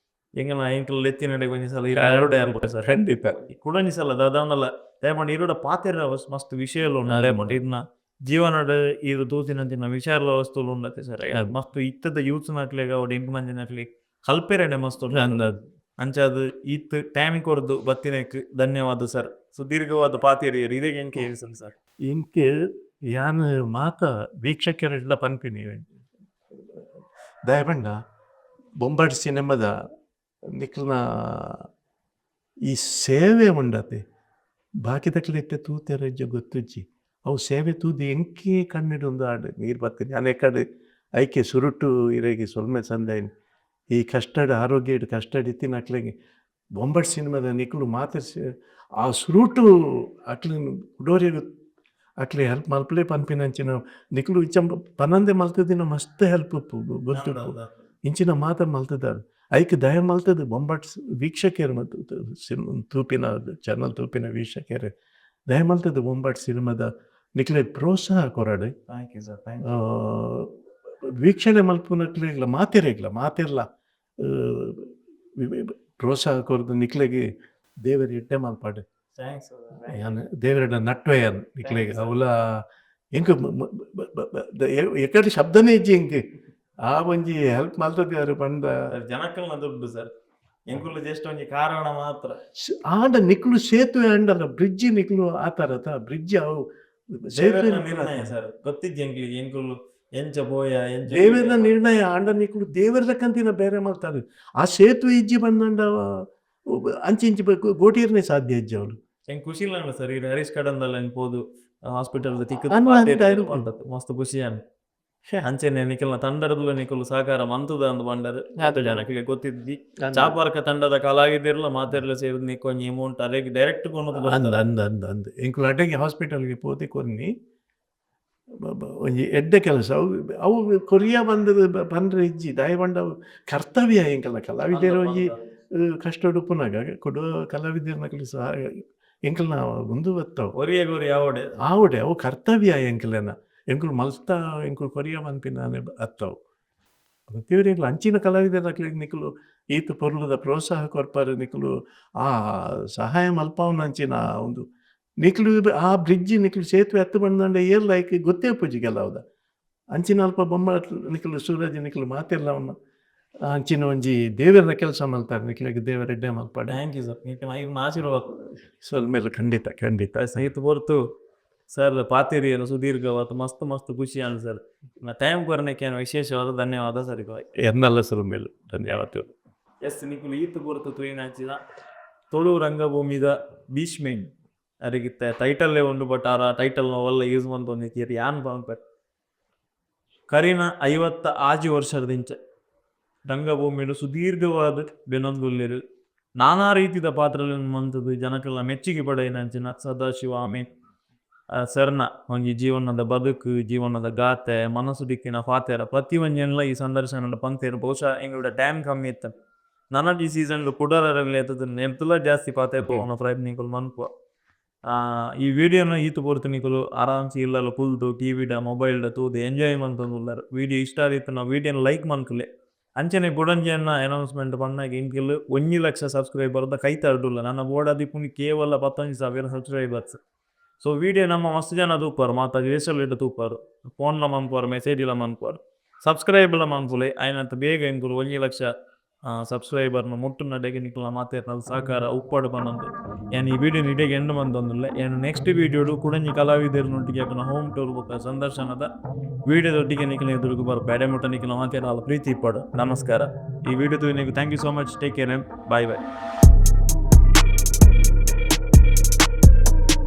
ಎಂಗನ ಎಂಕುಲು ಲೆತ್ತಿನಡೆಗ್ ಒಂಜಿ ಸಲ ಈರ್ ಬರೊಡೆ ಆಪುಂಡು ಸರ್. ಖಂಡಿತ. ಕುಡೊಂಜಿ ಸಲ ದಾದಾಂಡಲ ದಯಮಂಡ ಈರೋಡ ಪಾತೆರ ಮಸ್ತ್ ವಿಷಯಲ ಉಂಡು ದಯಮಂಡ ಇರ್ನ ಜೀವನಡ್ ಈರ್ ತೂತಿನಂಚಿನ ವಿಚಾರಲ ವಸ್ತುಲು ಉಂಡತೆ ಸರ್. ಮಸ್ತ್ ಇತ್ತದ ಯೂತ್ ನಕ್ಲೆಗ್ ಆವಡ್ ಎಂಕುನಂಚಿನಕ್ಲೆಗ್ ಕಲ್ಪೆರೆನೆ ಮಸ್ತ್ ಉಂಡು. ಅಂಚಾದ್ ಈತ್ ಟೈಮ್ ಕೊರ್ದು ಬತ್ತಿನೆಕ್ ಧನ್ಯವಾದ ಸರ್. ಸುದೀರ್ಘವಾದ ಪಾತೆರಿಯೆರ್ ಇರೆಗ್ ಎಂಕ್ ಸರ್. ಎಂಕ್ ಯಾನ್ ಮಾತ ವೀಕ್ಷಕರೆಡ್ಲ ಪನ್ಪಿನಿ ದಯಪಂಡ ಬೊಂಬಾಟ್ ಸಿನಿಮಾದ ನಿಕ್ಲ್ನ ಈ ಸೇವೆ ಉಂಡತೆ ಬಾಕಿದಕ್ಲ್ ಇತ್ತೆ ತೂತೆರ್ ಇಜ್ಜ ಗೊತ್ತುಜ್ಜಿ. ಅವು ಸೇವೆ ತೂದು ಎಂಕೇ ಕಣ್ಣಿಡ್ ಉಂದು ಆಂಡ್ ನೀರು ಬತ್ತಿನಿ. ಯಾನ್ ಎಕ್ಕಡ್ ಐಕೆ ಸುರುಟು ಇರೆಗ್ ಸೊಲ್ಮೆ ಸಂದಾಯಿನಿ. ಈ ಕಷ್ಟಡ್ ಆರೋಗ್ಯಡ್ ಕಷ್ಟಡ್ ಇತ್ತಿನಕ್ಲೆಗ್ ಬೊಂಬಾಟ್ ಸಿನಿಮಾದ ನಿಕುಲು ಮಾತ ಆ ಸುರುಟು ಅಕ್ಲೆನ್ ಕುಡೊರಿಯಗ್ ಅಕ್ಲೆ ಹೆಲ್ಪ್ ಮಲ್ಪಲೆ ಪನ್ಪಿನಂಚಿನ ನಿಕುಲು ಇಂಚ ಪನಂದೆ ಮಲ್ತುದಿನ ಮಸ್ತ್ ಹೆಲ್ಪ್ ಉಪ್ಪು ಗೊತ್ತುಪ್ಪು. ಇಂಚಿನ ಮಾತ ಮಲ್ತುದಾರ್. ಐಕ್ ದಯ ಮಲ್ತುದು ಬೊಂಬಾಟ್ ವೀಕ್ಷಕೆರ್ ತೂಪಿನ ಚಾನಲ್ ತೂಪಿನ ವೀಕ್ಷಕೆರ್ ದಯ ಮಲ್ತುದು ಬೊಂಬಾಟ್ ಸಿನಿಮಾದ ನಿಕ್ಲೆಗ್ ಪ್ರೋತ್ಸಾಹ ಕೊರಡ್. Thank you sir, thank you. ವೀಕ್ಷಣೆ ಮಲ್ಪುನಕ್ಲೆಗ್ಲ ಮಾತೆರೆಗ್ಲ ಮಾತೆರ್ಲ ಪ್ರೋತ್ಸಾಹ ಕೊರ್ದು ನಿಕ್ಲೆಗ್ ದೇವೆರ್ ಎಡ್ಡೆ ಮಲ್ಪಡ್. Thanks. ಯಾನ್ ದೇವೆರೆಡ ನಟ್ವೆ ಯಾನ್ ನಿಕ್ಲೆಗ್ ಅವುಲ ಎಂಕ್ ಎಕಡೆ ಶಬ್ದನೇ ಇಜ್ಜಿ ಎಂಕ್ ಆ ಒಂಜಿ ಹೆಲ್ಪ್ ಮಲ್ತುದ್ಯಾರ್ ಪಂಡ. ಜನಕ್ಕಲ್ನ ದುಡ್ಡು ಸರ್, ಎಂಕುಲು ಜಸ್ಟ್ ಒಂಜಿ ಕಾರಣ ಮಾತ್ರ. ಆಂಡ ನಿಕ್ಲು ಸೇತುವೆ ಅಂಡಲ ಬ್ರಿಡ್ಜ್ ನಿಕ್ಲು ಆತಾರತ ಬ್ರಿಡ್ಜ್ ಅವು ಸೇತುವೆ ದೇವೆರ್ನ ನಿರ್ಣಯ ಸರ್, ಗೊತ್ತಿಜ್ಜಿ ಎಂಕ್ಲಿಗೆ ಎಂಕುಲು ಎಂಚ ಪೋಯ ಎಂಚ ದೇವೆರ್ನ ನಿರ್ಣಯ. ಆಂಡ ನಿಕ್ಲು ದೇವೆರ್ನ ಕಂತಿನ ಬೇರೆ ಮಲ್ತಾರೆ. ಆ ಸೇತುವೆ ಇಜ್ಜಿ ಬಂದಂಡ ಅಂಚಿ ಇಂಚಿ ಗೋಟಿರ್ನೆ ಸಾಧ್ಯ ಇಜ್ಜಿ ಅವಳು. ಎಂಕ್ ಖುಷಿ ಇಲ್ಲ ಸರ್, ಈ ಹರೀಶ್ ಕಡಂದಲ್ಲ ಪೋದು ಹಾಸ್ಪಿಟಲ್ ತಿಕ್ಕು ಅನ್ವ ಅಂತ ಮಸ್ತ್ ಖುಷಿ ಆಂಡ್. ಅಂಚೆನೆ ನಿಕಲ್ನ ತಂಡದಲ್ಲ ನಿಕುಲು ಸಹಕಾರ ಮಂತುದ ಅಂದ್ ಪಂಡರ್ ಜನಕ್ಕೆ ಗೊತ್ತಿದ್ದಿ ಚಾಪರ್ಕ ತಂಡದ ಕಲಾವಿದೆರ್ಲ ಮಾತೆರ್ಲ ಸೇರಿದ್ ನಿಕ್ಕೊಂಜಿ ಅಮೌಂಟ್ ಅರೆಗ್ ಡೈರೆಕ್ಟ್ ಕೊನೊದು. ಅಂದ್ ಅಂದ್ ಅಂದ್ ಅಂದ್ ಎಂಕುಲು ಅಡೆಗೆ ಹಾಸ್ಪಿಟಲ್ಗೆ ಪೋದು ಕೊನ್ನಿ ಒಂಜಿ ಎಡ್ಡೆ ಕೆಲಸ ಅವು. ಅವು ಕೊರಿಯಾ ಬಂದದ ಪಂಡ್ರೆ ಇಜ್ಜಿ ದಾಯೆ ಪಂಡ ಅವು ಕರ್ತವ್ಯ ಎಂಕಲ್ನ ಕಲಾವಿದೆರ್ ಒಂಜಿ ಕಷ್ಟಡ್ ಉಪ್ಪುನಗ ಕುಡ ಕಲಾವಿದೆರ್ನಕುಲು ಸಹಾಯ ಎಂಕಲ್ನ ಉಂದು ಬತ್ತವು. ಒರಿಯಗ್ ಒರಿ ಆವಡೆ. ಆವಡೆ ಅವು ಕರ್ತವ್ಯ ಎಂಕಲೆನ. ಎಂಕುಲು ಮಲ್ತ ಎಂಕುಲು ಕೊರಿಯ ಪನ್ಪಿನಾನೆ ಅತ್ತವು. ಪ್ರತಿಯೊರಿಗ್ಲ ಅಂಚಿನ ಕಲಾವಿದೆರ್ನಕ್ಲೆಗ್ ನಿಕುಲು ಈತ್ ಪೊರ್ಲುದ ಪ್ರೋತ್ಸಾಹ ಕೊರ್ಪರ್. ನಿಕುಲು ಆ ಸಹಾಯ ಮಲ್ಪಾವುನಂಚಿನ ಉಂದು ನಿಕುಲು ಆ ಬ್ರಿಡ್ಜ್ ನಿಕುಲು ಸೇತುವೆ ಅತ್ತು ಪಂಡ ಏರ್ಲ ಐಕ್ ಗೊತ್ತೇ ಉಪ್ಪುಜಿ ಕೆಲವುದ. ಅಂಚಿನ ಅಲ್ಪ ಬೊಮ್ಮ ನಿಕುಲು ಸೂರಜ್ ನಿಕುಲು ಮಾತೆರ್ಲ ಉನ್ನ ಅಂಚಿನ ಒಂಜಿ ದೇವೆರ್ನ ಕೆಲಸ ಮಲ್ತಾರೆ. ನಿಕ್ಲೆಗ್ ದೇವೆರ್ ಎಡ್ಡೆ ಮಲ್ಪಡ್. Thank you sir, ನಿಕ್ಲೆನ ಆಶೀರ್ವಾದ. ಸೊಲ್ಮೆಲು, ಖಂಡಿತ ಖಂಡಿತ. ಈತ್ ಪೊರ್ತು ಸರ್ ಪಾತೆರಿಯೆರ್ ಸುದೀರ್ಘವಾದ್, ಮಸ್ತ್ ಮಸ್ತ್ ಖುಷಿ ಆಂಡ್ ಸರ್. ಟೈಮ್ ಕೊರ್ನೆಕ್ಕೆ ವಿಶೇಷವಾದ ಧನ್ಯವಾದ ಸರ್. ಎನ್ನಲ್ಲ, ಸೊಲ್ಮೆಲು, ಧನ್ಯವಾದಗಳು. ಎಸ್, ನಿಕುಲು ಈತ್ ಪೊರ್ತು ತೂಯಿನಂಚಿನ ತುಳು ರಂಗಭೂಮಿದ ಭೀಷ್ಮೇನ್ ಅರೆಗಿತ್ತೆ ಟೈಟಲ್ಲೇ ಉಂಡು. ಬಟ್ ಆರ ಟೈಟಲ್ ಒಲ್ಲ ಯೂಸ್ ಮಂತೊಂದಿತ್ತೆರ್ ಯಾನ್ ಪನ್ಪೆ. ಕರಿನ 56 ವರ್ಷದಿಂಚ ರಂಗಭೂಮಿಡ್ ಸುದೀರ್ಘವಾದ ಬೆನೊಂದುಲ್ಲೆರ್. ನಾನಾ ರೀತಿದ ಪಾತ್ರಲೆನ್ ಮಂತುದು ಜನಕ್ಲೆನ ಮೆಚ್ಚುಗೆ ಪಡೆಯಿನಂಚಿನ ಸದಾಶಿವ ಅಮೀನ್ ಸರ್ನ ಒಂಜಿ ಜೀವನದ ಬದುಕು, ಜೀವನದ ಗಾತೆ, ಮನಸ್ಸು ದಿಕ್ಕಿನ ಪಾತೆರ ಪ್ರತಿ ಒಂಜೆನ್ಲ ಈ ಸಂದರ್ಶನಡ್ ಪಂತೆರ್. ಬಹುಶಃ ಎಂಕಲ್ಡ ಟೈಮ್ ಕಮ್ಮಿ ಇತ್ತು. ನನದ ಈ ಸೀಸನ್ ಕುಡಲ ನೆರ್ತುಲ ಜಾಸ್ತಿ ಪಾತೆರ ಪೋವನ ಪ್ರಯತ್ನ ನಿಕುಲು ಮನ್ಪುವ. ಈ ವಿಡಿಯೋನ ಈತ್ ಪೊರ್ತು ನಿಕುಲು ಆರಾಮ್ಸೆ ಇಲ್ಲಲ ಕುಲ್ದು ಟಿವಿಡ, ಮೊಬೈಲ್ಡ ತೂದು ಎಂಜಾಯ್ ಮಂತೊಂದುಲ್ಲೆರ್. ವಿಡಿಯೋ ಇಷ್ಟ ಆದಿತ್ತು ನಾವು ವಿಡಿಯೋನ ಲೈಕ್ ಮನ್ಪುಲೆ. ಅಂಚನೆ ಕುಡೊಂಜೆನ ಅನೌನ್ಸ್ಮೆಂಟ್ ಪನ್ನಾಗ, ಎಂಕುಲು 1 ಲಕ್ಷ ಸಬ್ಸ್ಕ್ರೈಬರ್ ದ ಕೈತಲ್ಡುಲ್ಲ. ನನ್ನ ಬೋಡಾದಿಪ್ಪುನಿ ಕೇವಲ 19,000 ಸಬ್ಸ್ಕ್ರೈಬರ್ಸ್. ಸೊ ವಿಡಿಯೋ ನಮ್ಮ ಮಸ್ತ್ ಜನ ತೂಪಾರು, ಮಾತ ದೇಶಲೆಡ್ ತೂಪಾರು, ಫೋನ್ಲ ಮನ್ಪುವರು, ಮೆಸೇಜ್ಲ ಮನ್ಪುವರು. ಸಬ್ಸ್ಕ್ರೈಬ್ಲ ಮನ್ಪುಲೆ. ಆಯ್ನಂತ ಬೇಗ ಎಂಕುಲು 1 ಲಕ್ಷ ಸಬ್ಸ್ಕ್ರೈಬರ್ನ ಮುಟ್ಟುನಡೆಗೆ ನಿಕುಲ್ನ ಮಾತೆರ್ನ ಸಹಕಾರ ಉಪ್ಪಡು ಪನೊಂದು ಯಾನ್ ಈ ವಿಡಿಯೋ ಇಡೆಗೆ ಎಂಡ್ ಮಂತೊಂದುಲ್ಲೆ. ಯಾನ್ ನೆಕ್ಸ್ಟ್ ವಿಡಿಯೋಡು ಕುಡೊಂಜಿ ಕಲಾವಿದೆರ್ನೊಟ್ಟಿಗೆ ಅಪನ ಹೋಮ್ ಟೂರ್ ಬೊಕ್ಕ ಸಂದರ್ಶನದ ವಿಡಿಯೋದೊಟ್ಟಿಗೆ ನಿಕಲ್ನ ಎದುರುಗು ಬರ್ಪೆ. ಅಡೆ ಮುಟ್ಟ ನಿಕಲ್ನ ಮಾತೆರ್ನಾಲ ಪ್ರೀತಿ ಇಪ್ಪಡು. ನಮಸ್ಕಾರ. ಈ video ತೂಯಿನೆಗ್ thank you so much. Take care, bye bye.